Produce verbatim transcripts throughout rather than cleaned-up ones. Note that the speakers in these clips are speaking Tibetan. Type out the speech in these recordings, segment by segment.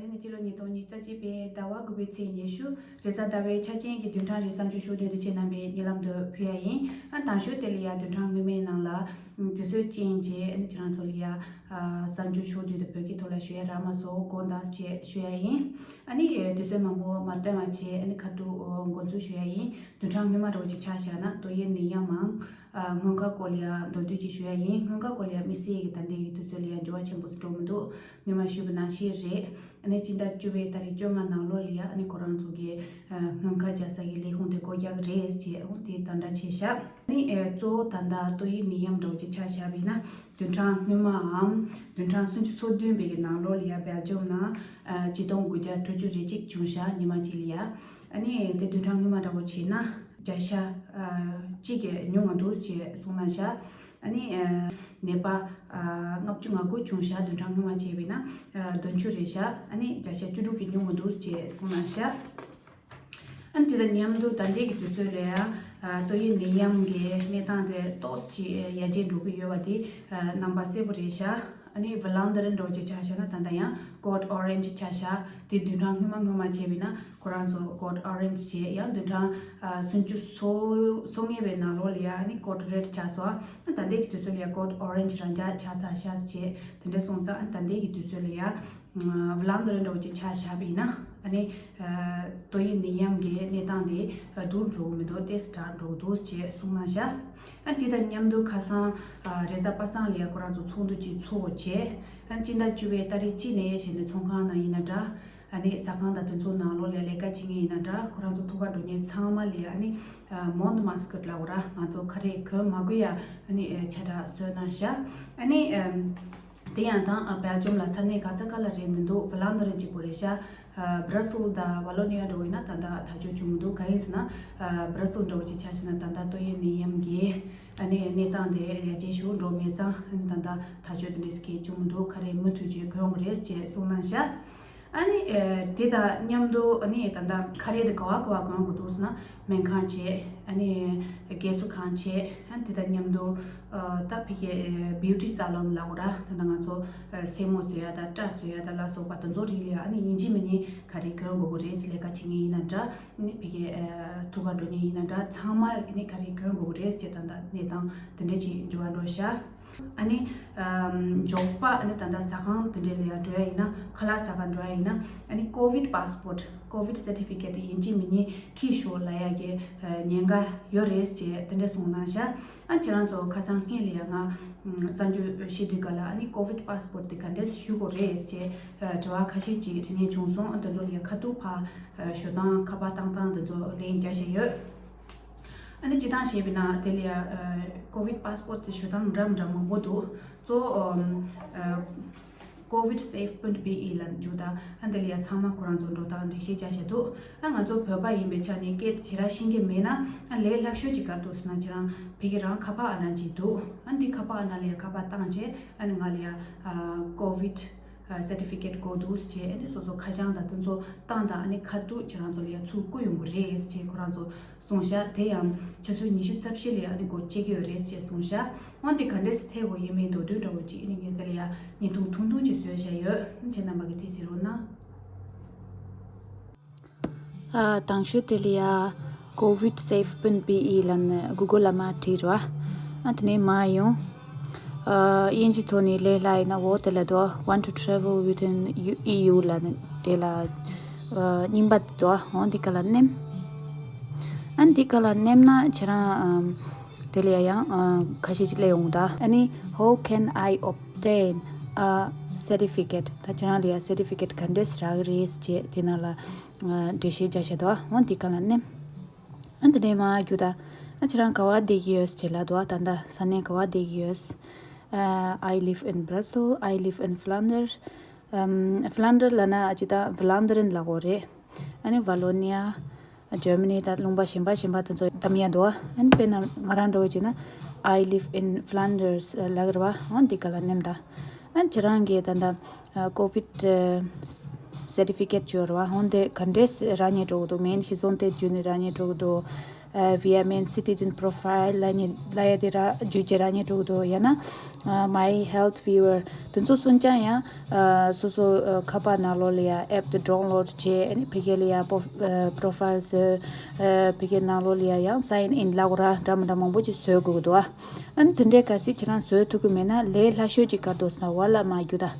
ཨ་ནི་སྤྱི་ལོ་ཉིས་སྟོང་ཉི་ཤུ་རྩ་གཅིག་པའི་ཟླ་བ་དགུ་པའི་ཚེས་ཉི་ཤུ་རེས་གཟའ་ཟླ་བའི་ཆ་ཅན་གྱི་བདུན་ཕྲག་རེའི་གསར་འགྱུར་ཕྱོགས་བསྡུས་དེ་ཁྱེད་རྣམ་པའི་སྙན་ལམ་དུ་ཕུལ་ཡ་ཡིན། ཨ་དང་ཤོས་དེ་ལ་ཡ་བདུན་ཕྲག་སྔོན་མའི་ནང་ལ་དུས་ཚོད་ཅན་བྱས་ཨ་ནི་ཁྱེད་རང་ཚོ་ལ་ཡ་གསར་འགྱུར་ཕྱོགས་བསྡུས་དེ་བོད་སྐད་ཐོག་ལ་ཞུ་ཡ་རག་མ་སོང་། དགོངས་དག་བཅས་ཞུ་ཡ་ཡིན། ཨ་ནི་དུས་ཚོད་མང་པོ་མ་བཏོན་པ་བྱས་ཨ་ནི་ཁ་ཐུག་འགོ་འཛུགས་ཞུ་ཡ་ཡིན། བདུན་ཕྲག་སྔོན་མ་འདྲ་བོ་ཅིག་ཆ་བཞག་ན་ཏོག་དབྱིབས་ནད་ཡམས་མང་། ཨ་སྔོན་ཁ་སྐོར་ལ་ཡང་མདོར་བསྡུས་ཅིག་ཞུ་ཡ་ཡིན། སྔོན་ཁ་སྐོར་ལ་ཡང་དམིགས་བསལ་གྱི་ད་ལྟའི་གི་དུས་ཚོད་ལ་ཡང་འགྱུར་བ་ཆེན་པོ་ཞིག་འགྲོ་མི་འདུག་སྔོན་མ་ཞུས་པ་ནང་བཞིན་རེད། ཨ་ནི་སྤྱི་ཟླ་བཅུ་པའི་ཏ་རིག་བཅོ་ལྔ་ནང་ལོགས་ལ་ཡང་ཨ་ནི་ཁོ་རང་ཚོ་གི་ཨ་སྔོན་ཁ་རྒྱག་ས་གི་ལས་ཁུངས་དེ་སྒོ་རྒྱག་གི་རེད་ཅེས་འོ་དེ་དམ་བསྒྲགས་བྱས་ཤག་ཨ་ནི་ཨ་གཙོ་བོ་ད་ལྟ་ཏོག་དབྱིབས་ནད་ཡམས་འདྲ་བོ་ཅིག་ཆ་བཞག་པ་ཡིན་ན་བདུན་ཕྲག་སྔོན་མའམ་བདུན་ཕྲག་སུམ་ཅུ་སོ་བདུན་པའི་གི་ནང་ལོགས་ལ་ཡང་སྦེལ་ཇམ་ནང་ཨ་ཆིག་སྟོང་དགུ་བརྒྱ་དྲུག་ཅུ་རེ་གཅིག་བྱུང་ཤག་ཉི་མ་གཅིག་ལ་ཡང་། ཨ་ནི་དེ་བདུན་ཕྲག་སྔོན་མ་འདྲ་བོ་བྱས་ན་བརྒྱ་ཆ་ཨ་གཅིག་གི་ཉུང་ང་འདུག་ཅེས་གསུངས་གནང་ཤག་ཨ་ནི་ཨ་ནད་པ་ཨ་ལྔ་བཅུ་ང་དགུ་བྱུང་ཤག་བདུན་ཕྲག་སྔོན་མ་བྱས་པས་ན་ཨ་བདུན་ཅུ་རེད་ཤག་ཨ་ནི་བརྒྱ་ཆ་བཅུ་དྲུག་གི་ཉུང་ང་འདུག་ཅེས་གསུངས་གནང་ཤག་ཨ་ནི་དེ་དང་མཉམ་དུ་ད་ལྟའི་གི་དུས་ཚོད་ལ་ཡང་ཨ་ཏོག་དབྱིབས་ནད་ཡམས་ཀྱི་གནས་སྟངས་དེ་ཏོག་ཙམ་ཡར་རྒྱས་འགྲོ་གི་ཡོད་པ་དེ་ཨ་རྣམ་པ་གསལ་པོ་རེད་ཤག་ཨ་ནི་ཝ་ལན་ཏི་རན་འདྲ་བོ་ཅིག་ཆ་བཞག་ན་ད་ལྟ་ཡང་ཀོཌ་ཨོ་རེན་ཇི་ཆ་བཞག་དེ་བདུན་ཕྲག་སྔོན་མ་སྔོན་མ་བྱས་པས་ན་ཁོ་རང་ཚོ་ཀོཌ་ཨོ་རེན་ཇི་བྱས་ཡང་བདུན་ཕྲག་ཨ་སུམ་ཅུ་སོ་སོ་ལྔའི་བའི་ནང་ལོགས་ལ་ཡང་ཨ་ནི་ཀོཌ་རེཌ་ཆགས་སོང་། ཨ་ད་ལྟའི་གི་དུས་ཚོད་ལ་ཡང་ཀོཌ་ཨོ་རེན་ཇི་རང་འཇགས་ཆགས་ཚར་ཤག་བྱས་དེ་འདྲ་སོང་ཙང་ཨ་ད་ལྟའི་གི་དུས་ཚོད་ལ་ཡང་ཝ་ལན་ཏི་རན་འདྲ་བོ་ཅིག་ཆ་བཞག་པ་ཡིན་ན་ཨ་ནི་ཨ་ཏོག་དབྱིབས་ནད་ཡམས་ཀྱི་གནས་སྟངས་དེ་ཨ་སྡུག་འགྲོ་གི་མི་འདུག་ཏོག་ཙམ་དྲག་འགྲོ་གི་འདུག་ཅེས་གསུངས་གནང་ཤག་ཨ་དེ་དང་མཉམ་དུ་ཁ་སང་ཨ་རེས་གཟའ་པ་སངས་ལ་ཡང་ཁོ་རང་ཚོ་ཚོགས་འདུ་ཅིག་ཚོགས་བྱས། ཨ་སྤྱི་ཟླ་བཅུ་པའི་ཏ་རིག་གཅིག་ནས་བྱས་ནས་ཚོང་ཁང་ནང་ཡིན་ན་འདྲ། ཨ་ནི་ཟ་ཁང་དང་དེ་ཚོ་ནང་ལོགས་ལ་ལས་ཀ་བྱེད་མཁན་ཡིན་ན་འདྲ། ཁོ་རང་ཚོ་ཐུག་ག་འགྲོ་མཁན་ཚང་མ་ལ་ཡ་ཨ་ནི་ཨ་མོན་མཱ་སི་ཀིཊ་ལབ་དགོས་ར། ང་ཚོ་ཁ་རས་གོན་མ་དགོས་ཡ་ཨ་ནི་ཨ་ཆ་འདྲ་བཟོས་གནང་ཤག་ཨ་ནི་ཨ་དེ་ཡང་དང་ཨ་སྦེལ་ཇམ་ལ་ས་གནས་ག་ས་ག་ལ་རེད་མི་འདུག་ཝ་ལན་ཏི་རན་གཅིག་པོ་རེད་ཤག་ཨ་སྦ་ར་སིལ་དང་ཝ་ལོ་ནི་ཡ་འདྲ་བོ་ཡིན་ན་ད་ལྟ་ཐག་གཅོད་བྱུང་མི་འདུག་གང་ཡིན་ཟེར་ན་ཨ་སྦ་ར་སིལ་འདྲ་བོ་ཅིག་ཆ་བཞག་ན་ད་ལྟ་ཏོག་དབྱིབས་ནད་ཡམས་ཀྱི་ཨ་ནི་གནས་སྟངས་དེ་ཡར་རྒྱས་ཤུགས་འགྲོ་མེད་ཙང་ཨ་ནི་ད་ལྟ་ཐག་གཅོད་དེ་འདྲ་ཞིག་བྱུང་མི་འདུག་ཁ་རས་མུ་མཐུད་ཅིག་གོན་དགོས་རེད་ཅེས་གསུངས་གནང་ཤག་ཨ་ནི་ཨ་དེ་དང་མཉམ་དུ་ཨ་ནི་ད་ལྟ་ཁ་རས་དེ་ག་བ་ག་བ་གོན་དགོས་འདུག་ཟེར་ན་སྨན་ཁང་བྱས་ཨ་ནི་རྒས་གསོ་ཁང་བྱས་ཨ་ནི་དེ་དང་མཉམ་དུ་ཨ་ད་ཕ་གི་ཨ་བིའུ་ཊི་ས་ལོན་ལབ་དགོས་ར། ད་ལྟ་ང་ཚོ་ཨ་སེན་མོ་བཟོ་ཡ་དང་སྐྲ་བཟོ་ཡ་དང་ལ་སོགས་པ་དེ་ཚོ་རིགས་ལ་ཨ་ནི་ཡིན་གཅིག་མིན་གཉིས་ཁ་རས་གོན་དགོས་ཀྱི་རེད། ལས་ཀ་བྱེད་མཁན་ཡིན་ན་འདྲ་ཨ་ནི་ཕ་གི་ཨ་ཐུག་ག་འགྲོ་མཁན་ཡིན་ན་འདྲ་ཚང་མ་ཨ་ནི་ཁ་རས་གོན་དགོས་ཀྱི་རེད་ཅེས་ད་ལྟ་གནས་སྟངས་དེ་འདྲ་ཅིག་འགྱུར་བ་འགྲོ་ཤག་ཨ་ནི་ཨམ་མགྱོགས་པ་ཨ་ནི་ད་ལྟ་ཟ་ཁང་དེ་འདྲ་ལ་ཡ་འགྲོ་ཡ་ཡིན་ན་ཁ་ལག་ཟ་ག་འགྲོ་ཡ་ཡིན་ན་ཨ་ནི་ཀོ་ཝིཌ་པཱ་སི་པོརཊ་ཀོ་ཝིཌ་སར་ཊི་ཕི་ཀེཊ་ཡིན་གཅིག་མིན་གཉིས་འཁྱེར་ཤོག་ལབ་ཡ་གི་ཨ་ཉེན་ཁ་ཡོད་རེད་ཅེས་དེ་འདྲ་གསུངས་གནང་ཤག་ཨ་ཁྱེད་རང་ཚོ་ཁ་སང་སྔོན་ལ་ཡ་ང་ཨམ་གསར་འགྱུར་ཤེས་དུས་ག་ལ་ཨ་ནི་ཀོ་ཝིཌ་པཱ་སི་པོརཊ་དེ་ག་འདྲས་ཞུ་དགོས་རེད་ཅེས་ཨ་དྲི་བ་ཁ་ཤས་ཅིག་དྲི་མཁན་བྱུང་སོང་། ཨ་དེ་ཚོ་ལ་ཡ་ཁ་ཐུག་ཕར་ཨ་ཞུ་སྟངས་ཁ་པར་བཏང་སྟངས་དེ་ཚོ་ལན་རྒྱག་བཞིན་ཡོད། ཨ་ནི་སྤྱིར་བཏང་བཤད་པ་ཡིན་ན་དེ་ལ་ཡ་ཨ་ཀོ་ཝིཌ་པཱ་སི་པོརཊ་དེ་ཞུ་སྟངས་འདྲ་མི་འདྲ་མང་པོ་འདུག་གཙོ་བོ་ཨམ་ཨ་ཀོ་ཝིཌ་སེབ་པོན་པི་ཨི་ལབ་རྒྱུ་དང་ཨ་དེ་ལ་ཡ་ཚང་མ་ཁོ་རང་ཚོ་འགྲོ་སྟངས་འགྲེལ་བཤད་རྒྱག་བཞིན་འདུག་ཨ་ང་ཚོ་བོད་པ་ཡིན་པའི་ཆ་ནས་སྐད་ཞེ་དྲག་ཤེས་ཀྱི་མེད་ན་ཨ་ལས་སླ་ཤོས་ཅིག་ག་རེ་འདུག་ཟེར་ན་ཁྱེད་རང་ཕ་གི་རང་ཁ་པར་ཨ་ནང་ཅིག་འདུག་ཨ་འདི་ཁ་པར་ཨ་ནང་ལ་ཡ་ཁ་པར་བཏང་རྗེས་ཨ་ནི་ང་ལ་ཡ་ཨ་ཀོ་ཝིཌ་ཨ་སར་ཊི་ཕི་ཀེཊ་དགོས་འདུག་ཅེས་ཨ་ནི་སོ་སོ་ཁ་བྱང་དང་དེ་ཚོ་བཏང་དང་ཨ་ནི་ཁ་ཐུག་ཁྱེད་རང་ཚོ་ལ་ཡ་ཚུར་བསྐུར་ཡོང་གི་རེད་ཅེས་ཁོ་རང་ཚོ་གསུངས་ཤག་དེ་ཡང་ཆུ་ཚོད་ཉི་ཤུ་རྩ་བཞི་ལ་ཡ་ཨ་ནི་སྒོ་ཕྱེ་གི་ཡོད་རེད་ཅེས་གསུངས་ཤག་འོན་ཏེ་ག་འདྲས་ཚེ་གོ་ཡིན་མིན་མདོར་བསྡུས་འདྲ་བོ་ཅིག་ཨ་ནི་ངས་དེ་ལ་ཡ་བརྙན་ཐུང་ཐུང་ཐུང་ཅིག་བཟོས་བཞག་ཡོད། ཁྱེད་རྣམ་པ་གིས་དེ་གཟིགས་རོགས་གནང་། ཨ་དང་ཤོས་དེ་ལ་ཡ་ཀོ་ཝིཌ་སེབ་པོན་པི་ཨི་ལབ་ནས་གུ་གལ་ལ་མར་བྲིས་རོགས། ཨ་དེ་ནས་མར་ཡོང་། ཨ་དབྱིན་ཇི་ཐོག་ནས་ལས་སླ་ཡིན་ན་འོ་དེ་ལ་འདུག want to travel within ཨི་ཡུ་ལབ་ནས་དེ་ལ་ཨ་རྙིང་པ་དེ་འདུག་འོ་འདི་ག་ལ་མནན། ཨ་འདི་ག་ལ་མནན་ན་ཁྱེད་རང་ཨམ་དེ་ལ་ཡ་ཡང་ཨ་ཁ་ཤས་ཅིག་སླེབས་ཡོང་གི་འདུག་ཨ་ནི་how can I obtain a certificate? ད་ཁྱེད་རང་ལ་ཡ་སར་ཊི་ཕི་ཀེཊ་ག་འདྲས་རག་གི་རེད་ཅེས་དེ་ནང་ལ་ཨ་འགྲེལ་བཤད་རྒྱག་བཞིན་འདུག་འོ་འདི་ག་ལ་མནན། ཨ་འདི་ནས་མར་རྒྱུགས་དང་། ཨ་ཁྱེད་རང་ག་བར་བསྡད་ཀྱི་ཡོད་ཅེས་ལབ་འདུག་ད་ལྟ་ས་གནས་ག་བར་བསྡད་ཀྱི་ཡོད། ཨ་I live in Brussels, I live in Flanders. ཨམ་Flanders ལབ་ན་ཨ་ཅི་ད་Vlaanderen ལབ་དགོས་རེད། ཨ་ནི་Wallonia, Germany དང་ལུང་པ་གཞན་པ་གཞན་པ་དེ་ཚོ་གདམ་ཡ་འདུག་ཨ་ནི་དཔེར་ན་ང་རང་འདྲ་བོ་བྱས་ན་I live in Flanders ལབ་ཀྱི་རེད་བ། འོ་འདི་ག་ལ་མནན་དང་། ཨ་ཁྱེད་རང་གིས་ད་ལྟ་ཀོ་ཝིཌ་སར་ཊི་ཕི་ཀེཊ་ཅིག་ཡོད་རེད་བ། འོ་འདི་ག་འདྲས་རག་ཉེན་འགྲོ་གི་འདུག་མེན་ཧི་ཟོན་ཏེ་བརྒྱུད་ནས་རག་ཉེན་འགྲོ་གི་འདུག་ཨ་བི་ཨེམ་ཨེན་Citizen Profile ལབ་ནི་ལབ་ཡ་དེ་ར་བརྒྱུད་བྱས་རག་ནི་འགྲོ་གི་འདུག་ཡང་ན་ཨ་My Health Viewer དེ་ཚོ་གསུམ་ཀྱང་ཡང་ཨ་སོ་སོ་ཨ་ཁ་པར་ནང་ལོགས་ལ་ཡ་ཨེབ་དེ་ཌའུན་ལོཌ་བྱས། ཨ་ནི་ཕ་གི་ལ་ཡ་པོ་ཨ་པོ་རོ་ཕའིལ་བཟོས། ཨ་ཕ་གི་ནང་ལོགས་ལ་ཡ་ཡང་སའིན་ཨིན་ལབ་དགོས་ར་འདྲ་མི་འདྲ་མང་པོ་ཅིག་བཟོ་དགོས་ཀྱི་འདུག་ཨ་ནི་དེ་འདྲའི་གལ་སྲིད་ཁྱེད་རང་བཟོ་ཐུབ་ཀྱི་མེད་ན་ལས་སླ་ཤོས་ཅིག་ག་རེ་འདུག་ཟེར་ན་ཝ་ལ་མར་རྒྱུགས་དང་།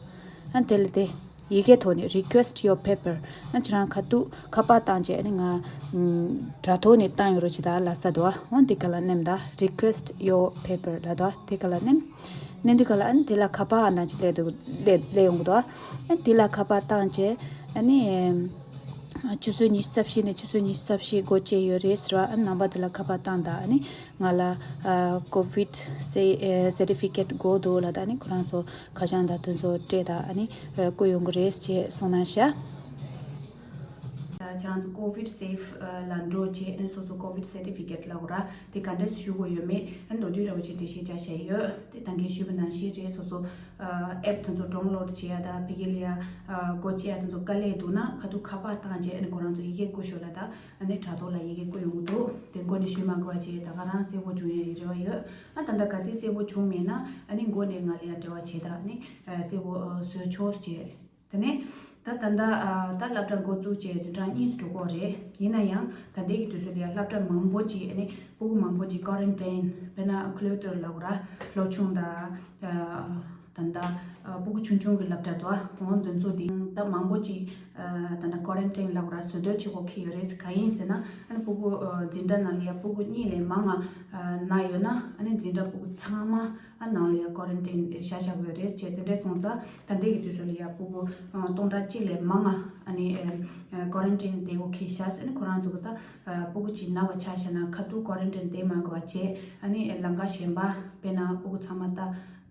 ཨ་ནི་དེ་ལ་དེ་ཡི་གེ་ཐོག་ནས་Request Your Paper ཨ་ཁྱེད་རང་ཁ་ཐུག་ཁ་པར་བཏང་བྱས། ཨ་ནི་ང་ཨམ་དྲ་ཐོག་ནས་བཏང་ཡོང་རོགས་བྱེད་དང་ལབ་ས་འདུག་འོ་འདི་ག་ལ་མནན་དང་། Request Your Paper ལབ་འདུག་དེ་ག་ལ་མནན། མནན་དུས་ག་ལ་ཨ་ནི་དེ་ལ་ཁ་པར་ཨ་འདྲ་ཅིག་སླེབས་འདུག་སླེབས་སླེབས་ཡོང་གི་འདུག་ཨ་ནི་དེ་ལ་ཁ་པར་བཏང་བྱས། ཨ་ནི་ཨམ་ཆུ་ཚོད་ཉི་ཤུ་རྩ་བཞི་ནས་ཆུ་ཚོད་ཉི་ཤུ་རྩ་བཞི་སྒོ་ཕྱེ་ཡོད་རེད་ཟེར་བ། ཨ་ནི་ནམ་བར་དེ་ལ་ཁ་པར་བཏང་དང་། ཨ་ནི་ང་ལ་ཨ་ཀོ་ཝིཌ་སེ་ཨ་སར་ཊི་ཕི་ཀེཊ་དགོས་འདུག་ལབ་དང་། ཨ་ནི་ཁོ་རང་ཚོ་ཁ་བྱང་དང་དེ་ཚོ་སྤྲད་དང་། ཨ་ནི་ཨ་བསྐུར་ཡོང་གི་རེད་ཅེས་གསུངས་གནང་ཤག་ཁྱེད་རང་ཚོ་ཀོ་ཝིཌ་སེབ་ལ་འགྲོ་བྱས། ཨ་ནི་སོ་སོ་ཀོ་ཝིཌ་སར་ཊི་ཕི་ཀེཊ་ལབ་དགོས་ར་དེ་ག་འདྲས་ཞུ་དགོས་ཡོད་མེད། ཨ་ནི་མདོར་བསྡུས་འདྲ་བོ་ཅིག་འགྲེལ་བཤད་རྒྱག་བཞག་ཡོད། དེ་ད་གིན་ཞུས་པ་ནང་བཞིན་རེད། སོ་སོ་ཨ་ཨེབ་དེ་ཚོ་ཌའུན་ལོཌ་བྱེད་ཡ་དང་ཕ་གི་ལ་ཡ་ཨ་སྒོ་ཕྱེ་ཡ་དེ་ཚོ་དཀའ་ལས་འདུག་ན་ཁ་ཐུག་ཁ་པར་བཏང་བྱས། ཨ་ནི་ཁོ་རང་ཚོ་ཡི་གེ་བསྐུར་ཤོག་ལབ་དང་། ཨ་ནི་དྲ་ཐོག་ལ་ཡི་གེ་བསྐུར་ཡོང་གི་འདུག་དེ་མགོ་ནས་ཞུ་མ་དགོས་པ་བྱས། ད་ག་རང་གསལ་པོ་བྱུང་ཡ་ཡི་རེ་བ་ཡོད། ཨ་ད་ལྟ་གལ་སྲིད་གསལ་པོ་བྱུང་མེད་ན་ཨ་ནི་མགོ་ནས་ང་ལ་ཡ་འབྲེལ་བ་བྱེད་དང་། ཨ་ནི་ཨ་གསལ་པོ་ཨ་བཟོས་ཆོག་ཅེས། དེ་ནས་ད་ད་ལྟ་ཨ་ད་སློབ་གྲྭ་འགོ་བཙུགས་བྱས་བདུན་ཕྲག་གཉིས་སུ་འགྲོ་གི་རེད། ཡིན་ན་ཡང་ད་ལྟའི་གི་དུས་ཚོད་ལ་ཡ་སློབ་གྲྭ་མང་པོ་ཅིག་ཨ་ནི་སྤུ་གུ་མང་པོ་ཅིག་ཀོ་རན་ཊིན་དཔེར་ན་ཨ་ཁུ་ལོ་ཊར་ལབ་དགོས་ར་སློབ་ཆུང་དང་ཨ་ད་ལྟ་ཨ་སྤུ་གུ་ཆུང་ཆུང་གི་སློབ་གྲྭ་དང་འོ་འདི་ཚོ་དེ་ད་མང་པོ་ཅིག་ཨ་ད་ལྟ་ཀོ་རན་ཊིན་ལབ་དགོས་ར་བཟོ་འདོད་བྱེད་དགོས་ཁེལ་ཡོད་རེད། གང་ཡིན་ཟེར་ན་ཨ་ནི་སྤུ་གུ་ཨ་འཛིན་གྲྭ་ནང་ལ་ཡ་སྤུ་གུ་གཉིས་ལས་མང་ང་ཨ་ན་ཡོད་ན་ཨ་ནི་འཛིན་གྲྭ་སྤུ་གུ་ཚང་མ་ཨ་ནང་ལ་ཡ་ཀོ་རན་ཊིན་བཞག་བཞག་དགོས་རེད་ཅེས། དེ་འདྲས་སོང་ཙང་ད་ལྟའི་གི་དུས་ཚོད་ལ་ཡ་སྤུ་གུ་ཨ་སྟོང་ཕྲག་གཅིག་ལས་མང་ང་ཨ་ནི་ཨ་ཀོ་རན་ཊིན་བསྡད་དགོས་ཁེལ་ཤག་ཨ་ནི་ཁོ་རང་ཚོ་གི་ད་ཨ་སྤུ་གུ་གཅིག་ན་བ་ཆ་བཞག་ན་ཁ་ཐུག་ཀོ་རན་ཊིན་བསྡད་མ་དགོས་པ་བྱས། ཨ་ནི་ལམ་ཁ་གཞན་པ་དཔེར་ན་སྤུ་གུ་ཚང་མ་ད་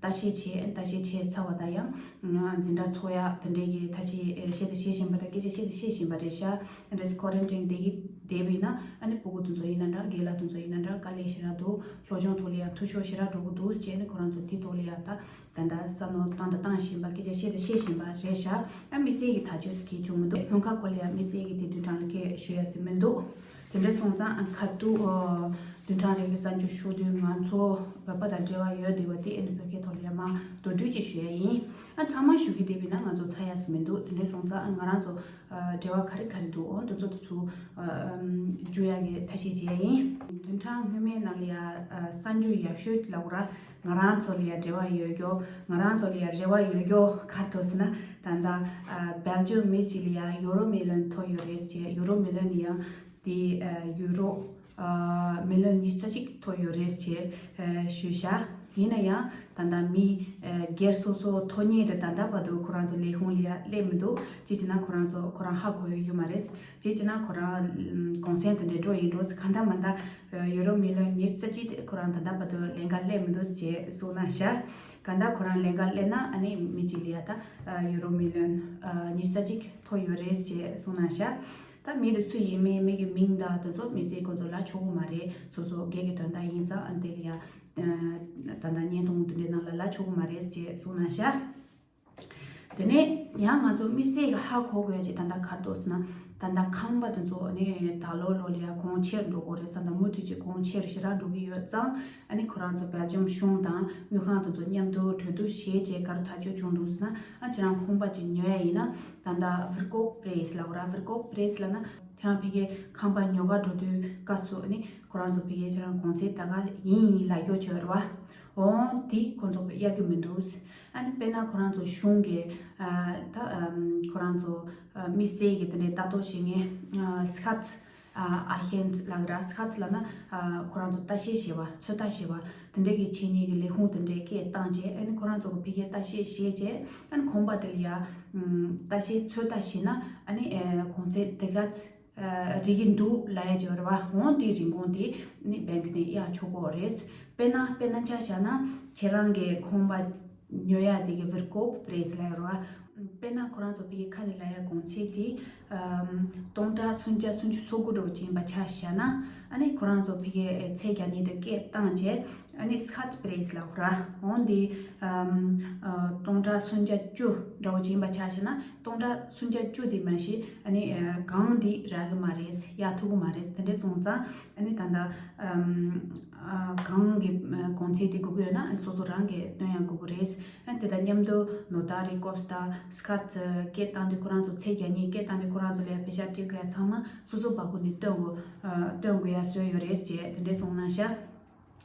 ལྟ་བཤལ་བྱས། ཨ་ནི་ལྟ་བཤལ་བྱས་ཚར་བ་དང་ཡང་ཨ་འཛིན་གྲྭ་འཚོགས་ཡ་དེ་འདྲས་ཀྱི་ཐབས་ཤེས་ཨ་བྱེད་དང་བྱེད་བཞིན་པ་དང་སྐད་ཆ་བཤད་དང་བཤད་བཞིན་པ་རེད་ཤག་ཨ་འདྲས་ཀོ་རན་ཊིན་བསྡད་ཀྱི་བསྡད་པ་ཡིན་ན་ཨ་ནི་སྤུ་གུ་དེ་ཚོ་ཡིན་ན་འདྲ། རྒན་ལགས་དེ་ཚོ་ཡིན་ན་འདྲ། དཀའ་ལས་ཞེ་དྲག་འདུག་སློབ་སྦྱོང་ཐོག་ལ་ཡང་འཐུས་ཤོར་ཞེ་དྲག་འགྲོ་གི་འདུག་ཅེས་ནི་ཁོ་རང་ཚོ་དེ་ཐོག་ལ་ཡང་ད་ད་ལྟ་བསམ་བློ་བཏང་དང་བཏང་བཞིན་པ། སྐད་ཆ་བཤད་དང་བཤད་བཞིན་པ་རེད་ཤག་ཨ་དམིགས་བསལ་གྱི་ཐག་གཅོད་ཟེར་མཁན་བྱུང་མི་འདུག་སྔོན་ཁ་ཁོ་ལ་ཡང་དམིགས་བསལ་གྱི་དེ་དུས་གྲངས་ལ་སྐད་ཞུ་ཡ་ཟེར་མི་འདུག་དེ་འདྲ་སོང་ཙང་ཨ་ཁ་ཐུག་ཨ་བདུན་ཕྲག་རེ་གི་གསར་འགྱུར་ཞུ་དུས་ང་ཚོ་བོད་པ་དང་འབྲེལ་བ་ཡོད་བསྡད་པ་དེ་ཨ་ནི་བོད་སྐད་ཐོག་ལ་ཡང་མར་མདོར་བསྡུས་ཅིག་ཞུ་ཡ་ཡིན། ཨ་ཚང་མ་ཞུ་གི་བསྡད་པ་ཡིན་ན་ང་ཚོ་ཚར་ཡ་ཟེར་མི་འདུག་དེ་འདྲ་སོང་ཙང་ཨ་ང་རང་ཚོ་ཨ་འབྲེལ་བ་ག་རེ་ག་རེ་འདུག་འོ་འདི་ཚོ་དེ་ཚོ་ཨ་ཨམ་བརྗོད་ཡ་གི་ཐབས་ཤེས་བྱེད་ཡ་ཡིན། བདུན་ཕྲག་སྔོན་མའི་ནང་ལ་ཡ་ཨ་གསར་འགྱུར་ཡག་ཤོས་ལབ་དགོས་ར། ང་རང་ཚོ་ལ་ཡ་འབྲེལ་བ་ཡོད་རྒྱུ། ང་རང་ཚོ་ལ་ཡ་རེ་བ་ཡོད་རྒྱུ་ག་རེ་འདུག་ཟེར་ན། ད་ལྟ་ཨ་སྦེལ་ཇམ་མི་གཅིག་ལ་ཡ་ཡུ་རོ་མི་ལོན་ཐོབ་ཡོད་རེད་ཅེས། ཡུ་རོ་མི་ལོན་ཡང་དེ་ཨ་ཡུ་རོ་ཨ་མི་ལོན་ཉི་ཤུ་རྩ་གཅིག་ཐོབ་ཡོད་རེད་ཅེས་ཨ་ཞུས་ཤག་ཡིན་ན་ཡང་ད་ལྟ་མི་ཨ་སྒེར་སོ་སོ་ཐོབ་མཁན་དེ་ད་ལྟ་བར་དུ་ཁོ་རང་ཚོ་ལས་ཁུངས་ལ་ཡ་སླེབས་མི་འདུག་ཅི་བྱས་ན་ཁོ་རང་ཚོ་ཁོ་རང་ཧ་གོ་ཡོད་རྒྱུ་མ་རེད། ཅི་བྱས་ན་ཁོ་རང་གུང་སེང་དེ་འདྲའི་འགྲོ་ཡིན་འགྲོ་ཟེར། གང་ལྟར་མ་ལྟར་ཡུ་རོ་མི་ལོན་ཉི་ཤུ་རྩ་གཅིག་དེ་ཁོ་རང་ད་ལྟ་བར་དུ་ལན་འགའ་སླེབས་མི་འདུག་ཅེས་གསུངས་གནང་ཤག་གང་ལྟར་ཁོ་རང་ལན་འགའ་སླེབས་ན་ཨ་ནི་མི་གཅིག་ལ་ཡ་ད་ཡུ་རོ་མི་ལོན་ཉི་ཤུ་རྩ་གཅིག་ཐོབ་ཡོད་རེད་ཅེས་གསུངས་གནང་ཤག་ད་མི་དེ་སུ་ཡིན་མིན་མི་གི་མིང་དང་དེ་ཚོ་མི་སེར་ཁོ་ཚོ་ལབ་ཆོག་གི་མ་རེད། སོ་སོ་སྒེར་གྱི་དོན་དག་ཡིན་ཙང་ཨ་དེ་ལ་ཡ་ད་ལྟ་བརྙན་ཐུང་དེ་འདྲའི་ནང་ལ་ལབ་ཆོག་གི་མ་རེད་ཅེས་གསུངས་གནང་ཤག་དེ་ནས་ཡང་ང་ཚོ་དམིགས་བསལ་གྱི་ཧ་གོ་དགོས་ཡ་ཅིག་ད་ལྟ་ག་རེ་འདུག་ཟེར་ན། ད་ལྟ་ཁང་པ་དེ་ཚོ་ནི་ད་ལོ་ལོ་ལ་ཡ་གོང་ཆེར་འགྲོ་གི་རེད། ད་ལྟ་མུ་མཐུད་ཀྱི་གོང་ཆེར་ཞེ་དྲག་འགྲོ་གི་ཡོད་ཙང་ཨ་ནི་ཁོ་རང་ཚོ་སྦེལ་ཇམ་གཞུང་དང་དངུལ་ཁང་དེ་ཚོ་མཉམ་དུ་གྲོས་བསྡུར་བྱས་རྗེས་ག་རེ་ཐག་གཅོད་བྱུང་འདུག་ཟེར་ན། ཨ་ཁྱེད་རང་ཁང་པ་ཅིག་ཉོ་ཡ་ཡིན་ན་ད་ལྟ་བྷིར་ཀོབ་པྲེས་ལབ་དགོས་ར། བྷིར་ཀོབ་པྲེས་ལབ་ན་ཁྱེད་རང་ཕ་གིའི་ཁང་པ་ཉོ་ག་འགྲོ་དུས་སྐབས་སུ་ཨ་ནི་ཁོ་རང་ཚོ་ཕ་གིའི་ཁྱེད་རང་གོང་ཚད་ད་ག་ཡིན་ཡིན་ལབ་རྒྱུ་བྱོས་ར་བ། འོ་དེ་ཁོ་ཚོ་གི་གཡར་གི་མི་འདུག་ཨ་ནི་དཔེར་ན་ཁོ་རང་ཚོ་གཞུང་གི་ཨ་ད་ཨམ་ཁོ་རང་ཚོ་ཨ་དམིགས་བསལ་གྱི་དེ་འདྲའི་ལྟ་རྟོག་བྱེད་མཁན་ཨ་སི་ཁ་ཚི་ཨ་ཨ་ཧེན་ལབ་ར། སི་ཁ་ཚི་ལབ་ན་ཨ་ཁོ་རང་ཚོ་ལྟ་བཤལ་བྱེད་པ་ཚོད་ལྟ་བྱེད་པ་དེ་འདྲའི་གི་ཆེད་གཉེར་གྱི་ལས་ཁུངས་དེ་འདྲའི་སྐད་བཏང་རྗེས་ཨ་ནི་ཁོ་རང་ཚོ་གི་ཕ་གིའི་ལྟ་བཤལ་བྱས་རྗེས་ཨ་ནི་ཁང་པ་དེ་ལ་ཡ་ཨམ་ལྟ་བཤལ་ཚོད་ལྟ་བྱས་ན་ཨ་ནི་ཨ་གོང་ཚད་དེ་ག་ཚི་ཨ་རིག་གི་འདུག་ལབ་ཡ་ཅིག་ཡོད་རེད་བ། འོ་དེའི་རིན་གོང་དེ་ནི་བྷེང་ནས་གཡར་ཆོག་གི་རེད། དཔེར་ན་དཔེར་ན་ཆ་བཞག་ན་ཁྱེད་རང་གི་ཁང་པ་ཉོ་ཡ་དེ་གི་བྷིར་ཀོབ་པྲེས་ལབ་ཡོད་རེད་བ། དཔེར་ན་ཁོ་རང་ཚོ་ཕ་གིའི་ཁ་ནས་ལབ་ཡ་གོང་ཚད་དེ་ཨམ་སྟོང་ཕྲག་སུམ་བརྒྱ་སུམ་ཅུ་སོ་དགུ་འདྲ་བོ་ཅིག་ཡིན་པ་ཆ་བཞག་ན། ཨ་ནི་ཁོ་རང་ཚོ་ཕ་གིའི་ཚད་བརྒྱ་ཉིད་དུ་སྐད་བཏང་བྱས། ཨ་ནི་སྐད་པྲེས་ལབ་ར་འོང་དེ་ཨམ་ཨ་སྟོང་ཕྲག་སུམ་བརྒྱ་བཅུ་འདྲ་བོ་ཅིག་ཡིན་པ་ཆ་བཞག་ན། སྟོང་ཕྲག་སུམ་བརྒྱ་བཅུ་དེ་མ་གཞི་ཨ་ནི་ཨ་གང་དེ་རག་གི་མ་རེད། ཡག་ཐུབ་གི་མ་རེད། དེ་འདྲས་སོང་ཙང་ཨ་ནི་ད་ལྟ་ཨམ་ཨ་གང་གི་ཨ་གོང་ཚད་དེ་དགོས་ཀྱི་ཡོད་ན། ཨ་ནི་སོ་སོ་རང་གིས་སྟོན་ཡག་དགོས་ཀྱི་རེད། ཨ་ནི་དེ་དང་མཉམ་དུ་ནོ་ཏ་རི་ཀོས་དང་སྐད་སྐད་བཏང་དུས་ཁོ་རང་ཚོ་ཚད་བརྒྱ་ཉིད་སྐད་བཏང་དུས་ཁོ་རང་ཚོ་ལ་ཡ་པེ་ཤག་སྤྲད་དགོས་ཡ་ཚང་མ་སོ་སོ་པ་ཁོ་ནས་སྟོན་དགོས། ཨ་སྟོན་དགོས་ཡ་བཟོས་ཡོད་རེད་ཅེས་དེ་འདྲས་གསུངས་གནང་ཤག་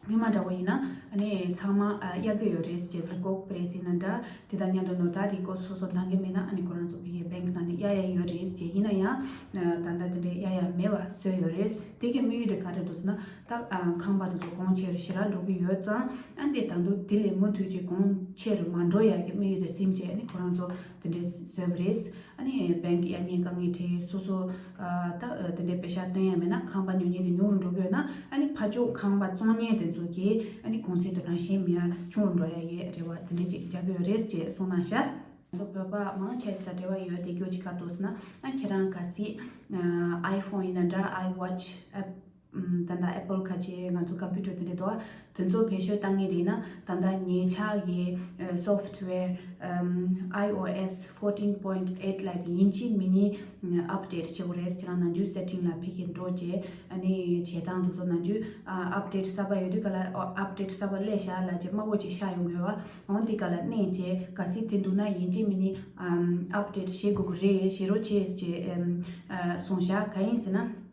སྔོན་མ་འདྲ་བོ་ཡིན་ན་ཨ་ནི་ཚང་མ་ཨ་གཡར་གྱི་ཡོད་རེད་ཅེས། ལི་ཀོག་པྲེས་ཡིན་ན་འདྲ། དེ་དང་མཉམ་དུ་ནོ་ཏ་རི་ཀོས་སོ་སོ་འདང་གི་མེད་ན་ཨ་ནི་ཁོ་རང་ཚོ་ཕ་གིའི་བེང་ནང་ནས་གཡར་ཡ་ཡོད་རེད་ཅེས། ཡིན་ན་ཡང་ཨ་ད་ལྟ་དེ་འདྲས་གཡར་ཡ་མེད་པ་བཟོས་ཡོད་རེད། དེ་གི་དམིགས་ཡུལ་དེ་ག་རེ་འདུག་ཟེར་ན། ད་ཨ་ཁང་པ་དེ་ཚོ་གོང་ཆེ་རུ་ཞེ་དྲག་འགྲོ་གི་ཡོད་ཙང་། ཨ་ནི་ད་དུང་དེ་ལས་མུ་མཐུད་ཀྱི་གོང་ཆེ་རུ་མ་འགྲོ་ཡ་གི་དམིགས་ཡུལ་དེ་སེམས་བྱས་ཨ་ནི་ཁོ་རང་ཚོ་དེ་འདྲས་བཟོས་པ་རེད། ཨ་ནི་བེང་གི་གཡར་མཁན་དཀའ་ངལ་འཕྲད། སོ་སོ་ཨ་ད་ཨ་དེ་འདྲའི་པེ་ཤག་སྟོན་ཡ་མེད་ན། ཁང་པ་ཉོ་མཁན་དེ་ཉུང་རུ་འགྲོ་གི་ཡོད་ན། ཨ་ནི་ཕར་ཕྱོགས་ཁང་པ་བཙོང་མཁན་དེ་ཚོ་གིས་ཨ་ནི་གོང་ཚད་དེ་རང་བཞིན་མེད་ཡ་ཆུང་རུ་འགྲོ་ཡ་གི་རེ་བ་དེ་འདྲ་ཅིག་རྒྱག་གི་ཡོད་རེད་ཅེས་གསུངས་གནང་ཤག་ང་ཚོ་བོད་པ་མང་ཆེ་ཞིག་དང་འབྲེལ་བ་ཡོད་བསྡད་རྒྱུ་ཅིག་ག་འདུག་ཟེར་ན། ཨ་ཁྱེད་རང་གལ་སྲིད་ཨ་ཨའི་ཕོན་ཡིན་ན་འདྲ། ཨའི་ཝོ་ཆི་ཨེབ་ད་ལྟ་ཨེ་པལ་ཁ་ཆེ་ང་ཚོ་ཀམ་པུ་ཊར་དེ་འདྲ་འདུག་ཨ། དེ་ཚོ་བེད་སྤྱོད་བཏང་མཁན་དེ་ཡིན་ན། ད་ལྟ་ཉེ་ཆར་གྱི་ཨ་སོཕ་ཊི་ཝེར་ཨམ་ཨའི་ཨོ་ཨེས་ཕོར་ཊིན་པོའིན་ཊི་ཨེཊ་ལབ་དེ་ཡིན་གཅིག་མིན་གཉིས་ཨ་ཨབ་ཌེཊ་བྱེད་དགོས་རེད། ཁྱེད་རང་ནང་ཆོས་སེ་ཊིང་ལ་ཕ་གིར་འགྲོ་བྱས། ཨ་ནི་བྱེད་སྟངས་དེ་ཚོ་ནང་ཆོས་ཨ་ཨབ་ཌེཊ་གསར་པ་ཡོད་དུས་ག་ལ་ཨ་ཨབ་ཌེཊ་གསར་པ་སླེབས་ཤག་ལབ་བྱས་དམར་པོ་ཅིག་ཤར་ཡོང་གི་ཡོད་པ། འོང་དེ་ག་ལ་མནན་བྱས་གལ་སྲིད་དེ་འདུག་ན་ཡིན་གཅིག་མིན་གཉིས་ཨམ་ཨབ་ཌེཊ་བྱེད་དགོས་ཀྱི་རེད། བྱེད་རོགས་བྱེད་ཅེས་ཨམ་ཨ་གསུངས་ཤག་གང་ཡིན་ཟེར་ན།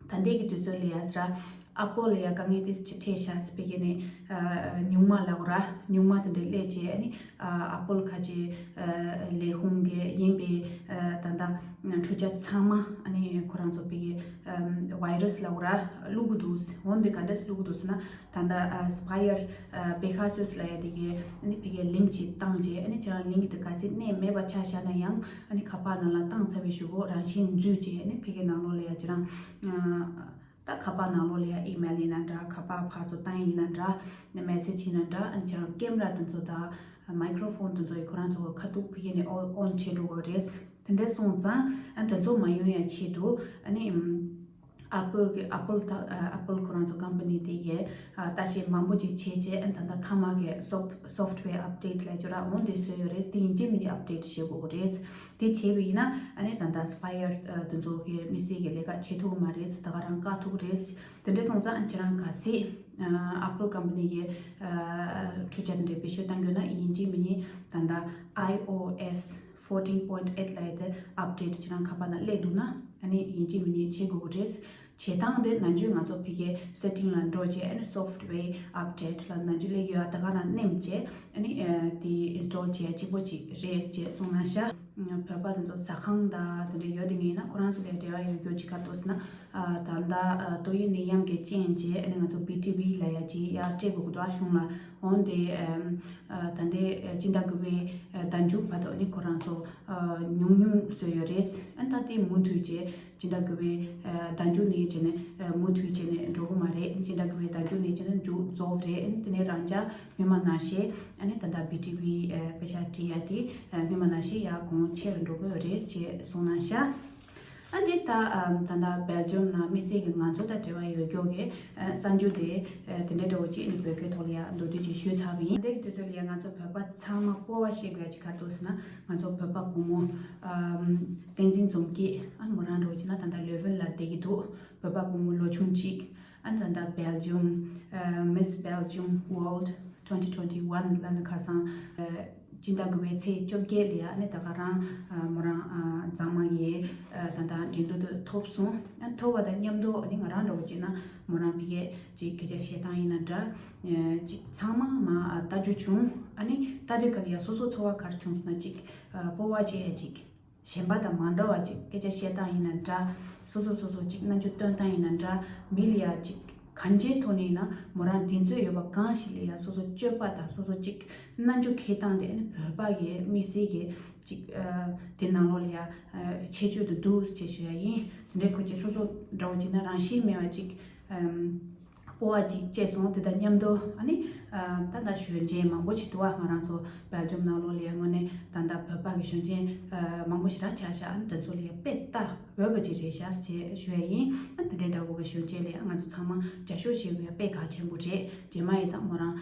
ད་ལྟའི་གི་དུས་ཚོད་ལ་ཡ་ཟེར་ཨ་པལ་ལ་ཡ་དཀའ་ངལ་ཏོག་ཙམ་ཅིག་འཕྲད་ཤག་ཟེར། ཕ་གི་ནས་ཨ་སྨྱུག་མ་ལབ་དགོས་ར། སྨྱུག་མ་དེ་འདྲ་སླེབས་བྱས་ཨ་ནི་ཨ་ཨ་པལ་ཁ་ཆེ་ཨ་ལས་ཁུངས་ཀྱི་ཡིན་པའི་ཨ་ད་ལྟ་འཕྲུལ་ཆས་ཚང་མ་ཨ་ནི་ཁོ་རང་ཚོ་ཕ་གི་ཨ་ཝའི་རས་ལབ་དགོས་ར་བླུག་གི་འདུག་འོན་ཏེ་ག་འདྲས་བླུག་གི་འདུག་ཟེར་ན། ད་ལྟ་ཨ་སི་པ་ཡར་ཨ་པེ་གྷ་སུས་ལབ་ཡ་དེ་གི་ཨ་ནི་ཕ་གི་ལིང་ཅིག་བཏང་བྱས། ཨ་ནི་ཁྱེད་རང་ལིང་དེ་གལ་སྲིད་མནན་མེད་པ་ཆ་བཞག་ན་ཡང་། ཨ་ནི་ཁ་པར་ནང་ལ་བཏང་ཚར་བའི་གཞུག་གུ་རང་བཞིན་འཛུལ་བྱས། ཨ་ནི་ཕ་གི་ནང་ལོགས་ལ་ཡ་ཁྱེད་རང་ཨ་ད་ཁ་པར་ནང་ལོགས་ལ་ཡ་ཨི་མེལ་ཡིན་ན་འདྲ། ཁ་པར་ཕར་ཚུར་བཏང་ཡིན་ན་འདྲ། མེ་སེ་ཇི་ཡིན་ན་འདྲ། ཨ་ནི་ཁྱེད་རང་ཀེམ་ར་དེ་ཚོ་དང་མའི་ཀྲོ་ཕོན་དེ་ཚོ་ཡི་ཁོ་རང་ཚོ་ཁ་ཐུག་ཕ་གི་ནས་ཨོ་ཨོན་བྱེད་འགྲོ་དགོས་རེད། དེ་འདྲས་སོང་ཙང་ཨ་དེ་ཚོ་མ་ཡོང་ཡ་ཆེད་དུ་ཨ་ནི་ཨམ་ཨ་པལ་གི་ཨ་པལ་ད་ཨ་པལ་ཁོ་རང་ཚོ་ཀམ་པ་ནི་དེ་གིས་ཨ་ལྟ་བཤལ་མང་པོ་ཅིག་བྱས་རྗེས། ཨ་ད་ལྟ་མཐའ་མ་གི་སོཕ་སོཕ་ཊི་ཝེར་ཨབ་ཌེཊ་ལབ་ཀྱི་ར་འོང་དེ་བཟོས་ཡོད་རེད། དེ་ཡིན་གཅིག་མིན་གཉིས་ཨབ་ཌེཊ་བྱེད་དགོས་ཀྱི་རེད། དེ་བྱས་པ་ཡིན་ན་ཨ་ནི་ད་ལྟ་སི་པ་ཡར་ཨ་དེ་ཚོ་གི་དམིགས་བསལ་གྱི་ལས་ཀ་བྱེད་ཐུབ་ཀྱི་མ་རེད། ད་ག་རང་བཀག་ཐུབ་ཀྱི་རེད། དེ་འདྲ་སོང་ཙང་ཨ་ཁྱེད་རང་གལ་སྲིད་ཨ་ཨ་པལ་ཀམ་པ་ནི་གི་ཨ་འཕྲུལ་ཆས་དེ་འདྲ་བེད་སྤྱོད་གཏང་དགོས་ན། ཡིན་གཅིག་མིན་གཉིས་ད་ལྟ་ཨའི་ཨོ་ཨེས་ཕོར་ཊིན་པོའིན་ཊི་ཨེཊ་ལབ་ཡ་དེ་ཨབ་ཌེཊ་ཁྱེད་རང་ཁ་པར་ནང་སླེབས་འདུག་ན། ཨ་ནི་ཡིན་གཅིག་མིན་གཉིས་བྱེད་དགོས་ཀྱི་རེད། བྱེད་སྟངས་དེ་ནང་ཆོས་ང་ཚོ་ཕ་གིའི་སེ་ཊིང་ལ་འགྲོ་བྱས། ཨ་ནི་སོཕ་ཊི་ཝེར་ཨབ་ཌེཊ་ལ་ནང་ཆོས་སླེབས་ཡོད་ཨ། ད་ག་རང་མནན་བྱས་ཨ་ནི་ཨ་དེ་ཨིན་སི་ཊོལ་བྱེད་ཡ་གཅིག་པོ་ཅིག་རེད་ཅེས་གསུངས་གནང་ཤག་བོད་པ་དེ་ཚོ་ཟ་ཁང་དང་དེ་འདྲ་ཡོད་དེ་ངེས་ན་ཁོ་རང་ཚོ་ལ་འབྲེལ་བ་ཡོད་རྒྱུ་ཅིག་ག་འདུག་ཟེར་ན། ཨ་ད་ལྟ་ཨ་ཏོག་དབྱིབས་ནད་ཡམས་ཀྱི་རྐྱེན་བྱས་ཨ་ནི་ང་ཚོ་བི་ཊི་བི་ལབ་ཡ་ཅིག་ཡར་སྤྲད་དགོས་ཀྱི་འདུག་ཨ་གཞུང་ལ། འོན་ཏེ་ཨ་ད་ལྟའི་ཨ་སྤྱི་ཟླ་དགུ་པའི་ཨ་ཟླ་མཇུག་བར་དུ་ཨ་ནི་ཁོ་རང་ཚོ་ཨ་ཉུང་ཉུང་བཟོས་ཡོད་རེད། ཨ་ད་དེ་མུ་མཐུད་བྱས་སྤྱི་ཟླ་དགུ་པའི་ཨ་ཟླ་མཇུག་ནས་བྱས་ནས་ཨ་མུ་མཐུད་བྱས་ནས་འགྲོ་གི་མ་རེད། སྤྱི་ཟླ་དགུ་པའི་ཟླ་མཇུག་ནས་བྱས་ནས་མཇུག་རྫོགས་རེད། ཨ་ནི་དེ་ནས་རང་ཅག་སྔོན་མ་ནང་བཞིན་ཨ་ནི་ད་ལྟ་བི་ཊི་བི་ཨ་པེ་ཤག་སྤྲད་ཡ་དེ་ཨ་སྔོན་མ་ནང་བཞིན་ཡར་གོང་ཆེ་རུ་འགྲོ་གི་ཡོད་རེད་ཅེས་གསུངས་གནང་ཤག་ཨ་འདི་ད་ཨམ་ད་ལྟ་སྦེལ་ཇམ་ནང་དམིགས་བསལ་གྱི་ང་ཚོ་དང་འབྲེལ་བ་ཡོད་མཁན་གྱི་ཨ་གསར་འགྱུར་དེ་ཨ་དེ་འདྲ་འདྲ་བོ་ཅིག་ནི་བོད་སྐད་ཐོག་ལ་ཡང་མདོར་བསྡུས་ཅིག་ཞུས་ཚར་བ་ཡིན། འདི་གི་དུས་ཚོད་ལ་ཡང་ང་ཚོ་བོད་པ་ཚང་མ་སྤོབས་པ་བཤད་དགོས་ཡ་ཅིག་ག་རེ་འདུག་ཟེར་ན། ང་ཚོ་བོད་པ་བུ་མོ་ཨམ་བསྟན་འཛིན་འཛོམས་སྐྱིད་ཨ་མོ་རང་འདྲ་བོ་ཅིག་ན་ད་ལྟ་ལོ་ཝིན་ལ་བསྡད་ཀྱི་འདུག་བོད་པ་བུ་མོ་ལོ་ཆུང་གཅིག་ཨ་ད་ལྟ་སྦེལ་ཇམ་ཨ་མིས་སྦེལ་ཇམ་ཝོལཌ་ཊུ་ཝེན་ཊི་ཊུ་ཝེན་ཊི་ཝན་ལ་ནི་ཁ་སང་ཨ་སྤྱི་ཟླ་དགུ་པའི་ཚེས་བཅོ་བརྒྱད་ལ་ཡ་ནི་ད་ག་རང་ཨ་མོ་རང་ཨ་མཛངས་མ་ཡི་ཨ་ད་ལྟ་འགྲན་བསྡུར་དུ་ཐོབ་སོང་། ཨ་ཐོབ་པ་དང་མཉམ་དུ་ཨ་ནི་ང་རང་འདྲ་བོ་བྱས་ན་མོ་རང་ཕ་གིའི་ཅིག་སྐད་ཆ་བཤད་སྟངས་ཡིན་ན་འདྲ། ཨ་ཅིག་ཚང་མ་མ་ཨ་ལྟ་རྒྱུ་བྱུང་། ཨ་ནི་ལྟ་དུས་ག་ལ་ཡ་སོ་སོ་ཚོར་བ་ག་རེ་བྱུང་ཟེར་ན། ཅིག་ཨ་སྤོབས་པ་བྱེད་ཡ་ཅིག་གཞན་པ་དང་མ་འདྲ་བ་ཅིག་སྐད་ཆ་བཤད་སྟངས་ཡིན་ན་འདྲ། སོ་སོ་སོ་སོ་ཅིག་རྣམ་འགྱུར་སྟོན་སྟངས་ཡིན་ན་འདྲ། མི་ལ་ཡ་ཅིག་གང་ཅིའི་ཐོག་ནས་ཡིན་ན་མོ་རང་གདེང་ཚོད་ཡོད་པ་གང་ཞིག་ལ་ཡ་སོ་སོ་སྤྱོད་པ་དང་སོ་སོ་ཅིག་རྣམ་འགྱུར་འཁྱེར་སྟངས་དེ་ཨ་ནི་བོད་པ་གི་དམིགས་བསལ་གྱི་ཅིག་ཨ་དེ་ནང་ལོགས་ལ་ཡ་ཨ་ཁྱད་ཆོས་དེ་འདུག་ཅེས་ཞུ་ཡ་ཡིན། དེ་འདྲའི་ཁོ་ཅིག་སོ་སོ་འདྲ་བོ་ཅིག་ན་རང་བཞིན་མེད་པ་ཅིག་ཨམ་སྤོབས་པ་ཅིག་སྐྱེས་སོང་། དེ་དང་མཉམ་དུ་ཨ་ནི་ ད་ལྟ་གཞོན་སྐྱེས་མང་པོ་ཞིག་འདུག་བ། ང་རང་ཚོ་སྦེལ་ཇམ་ནང་ལོགས་ལ་ཡ་དངོས་གནས་ད་ལྟ་བོད་པ་གི་གཞོན་སྐྱེས་མང་པོ་ཞིག་རང་ཆགས་ཤག་ཨ་ནི་དེ་ཚོ་ལ་ཡ་དཔེ་ལྟ་འོས་པ་ཅིག་རེད་ཤག་ཅེས་ཞུ་ཡ་ཡིན། ཨ་དེ་འདྲའི་འདྲ་བོ་གི་གཞོན་སྐྱེས་ལ་ཡ་ང་ཚོ་ཚང་མ་རྒྱབ་སྐྱོར་བྱེད་དགོས་ཡ་དཔེ་གལ་ཆེན་པོ་རེད། རྗེས་མ་ཡི་ད་མོ་རང་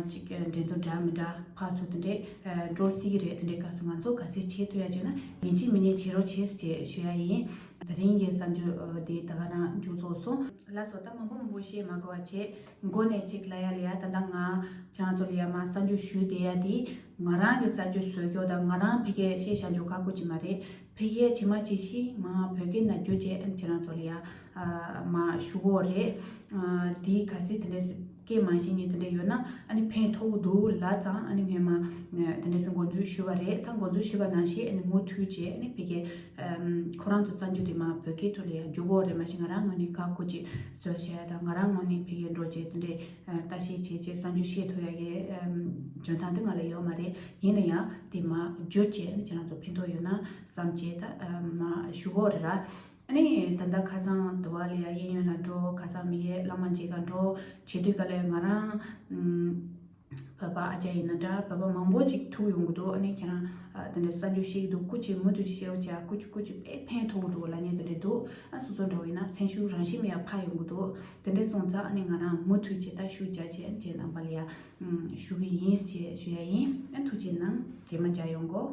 ཅིག་འགྲན་བསྡུར་འདྲ་མི་འདྲ་ཕར་ཚུར་དེ་འདྲའི་འགྲོ་སྲིད་ཀྱི་རེད། དེ་འདྲའི་སྐབས་སུ་ང་ཚོ་ག་ཚོད་བྱེད་ཐུབ་ཡ་བྱས་ན་ཡིན་གཅིག་མིན་གཉིས་བྱེད་རོགས་བྱེད་ཅེས་ཞུ་ཡ་ཡིན། དེ་རིང་གི་གསར་འགྱུར་འདི་ད་ག་རང་མཇུག་རྫོགས་སོང་། ལགས་སོ། ད་མང་པོ་མང་པོ་བཤད་མ་དགོས་པ་བྱས། མགོ་ནས་གཅིག་ལ་ཡ་ལ་ཡ་ད་ལྟ་ང་ཁྱེད་རང་ཚོ་ལ་ཡ་མ་གསར་འགྱུར་ཞུས་བསྡད་ཡ་དེ་ང་རང་གི་གསར་འགྱུར་བཟོ་རྒྱུ་དང་ང་རང་ཕ་གིར་བཤད་བཞག་རྒྱུ་ཁག་པོ་ཅིག་མ་རེད། ཕ་གིར་ཇི་མ་ཇི་བཞིན་མ་བོད་སྐད་ནང་བསྒྱུར་བྱས་ཨ་ནི་ཁྱེད་རང་ཚོ་ལ་ཡ་མ་ཞུ་གི་ཡོད་རེད། དེ་གལ་སྲིད་དེ་འདྲས་སྐད་མ་ཤེས་མཁན་དེ་འདྲས་ཡོད་ན་ཨ་ནི་ཕན་ཐོགས་ཀྱི་འདུག་ལབ་ཙང་ཨ་ནི་སྔོན་མ་དེ་འདྲས་སེ་འགོ་འཛུགས་ཞུས་པ་རེད། ད་འགོ་འཛུགས་ཞུས་པ་ནང་བཞིན་ཨ་ནི་མུ་མཐུད་བྱས་ཨ་ནི་ཕ་གིར་ཁོ་རང་ཚོ་གསར་འགྱུར་དེ་མ་བོད་སྐད་ཐོག་ལ་ཡ་བསྒྱུར་གྱི་ཡོད་རེད། མ་གཞི་ང་རང་ངོས་ནས་ཁག་ཁུར་ཅིག་བཟོས་བྱས་དང་ང་རང་ངོས་ནས་ཕ་གིར་འགྲོ་བྱས་དེ་འདྲས་ལྟ་བཤལ་བྱས་བྱས་གསར་འགྱུར་བཤད་ཐུབ་ཡ་གི་འཇོན་ཐང་དེ་ང་ལ་ཡོད་མ་རེད། ཡིན་ན་ཡང་དེ་མ་བསྒྱུར་བྱས་ཨ་ནི་ཁྱེད་རང་ཚོ་ཕན་ཐོགས་ཡོད་ན་བསམ་བྱས་ད་མ་ཞུ་གི་ཡོད་རེད་ར། ཨ་ནི་ད་ལྟ་ཁ་སང་དུ་བ་ལ་ཡ་གཡས་གཡོན་ལ་འགྲོ། ཁ་སང་མི་ཡས་བླ་མ་མཇལ་ཁ་འགྲོ་བྱེད་དུས་ག་ལ་ང་རང་ཨམ་བོད་པ་ཨ་ཅག་ཡིན་ན་འདྲ་བོད་པ་མང་པོ་ཅིག་ཐུག་ཡོང་གི་འདུག་ཨ་ནི་ཁྱེད་རང་ཨ་དེ་འདྲའི་གསར་འགྱུར་བཤད་ཀྱི་འདུག་སྐུ་མཁྱེན་མུ་མཐུད་ཅིག་བཤད་རོགས་བྱས། སྐུ་མཁྱེན་སྐུ་མཁྱེན་དཔེ་ཕན་ཐོགས་ཀྱི་འདུག་ལབ་མཁན་དེ་འདྲ་འདུག་ཨ་སོ་སོ་འདྲ་བོ་ཡིན་ན་སེམས་ཤུགས་རང་བཞིན་མེད་ཡ་འཕར་ཡོང་གི་འདུག་དེ་འདྲ་སོང་ཙང་ཨ་ནི་ང་རང་མུ་མཐུད་ཅིག་ད་ཤུགས་རྒྱག་བྱས་ཨ་ནི་ཁྱེད་རྣམ་པ་ལ་ཡ་ཨམ་ཞུ་གི་ཡིན་ཞེས་ཞུ་ཡ་ཡིན། ཨ་ཐུགས་རྗེ་གནང་། རྗེས་མ་མཇལ་ཡོང་གོ།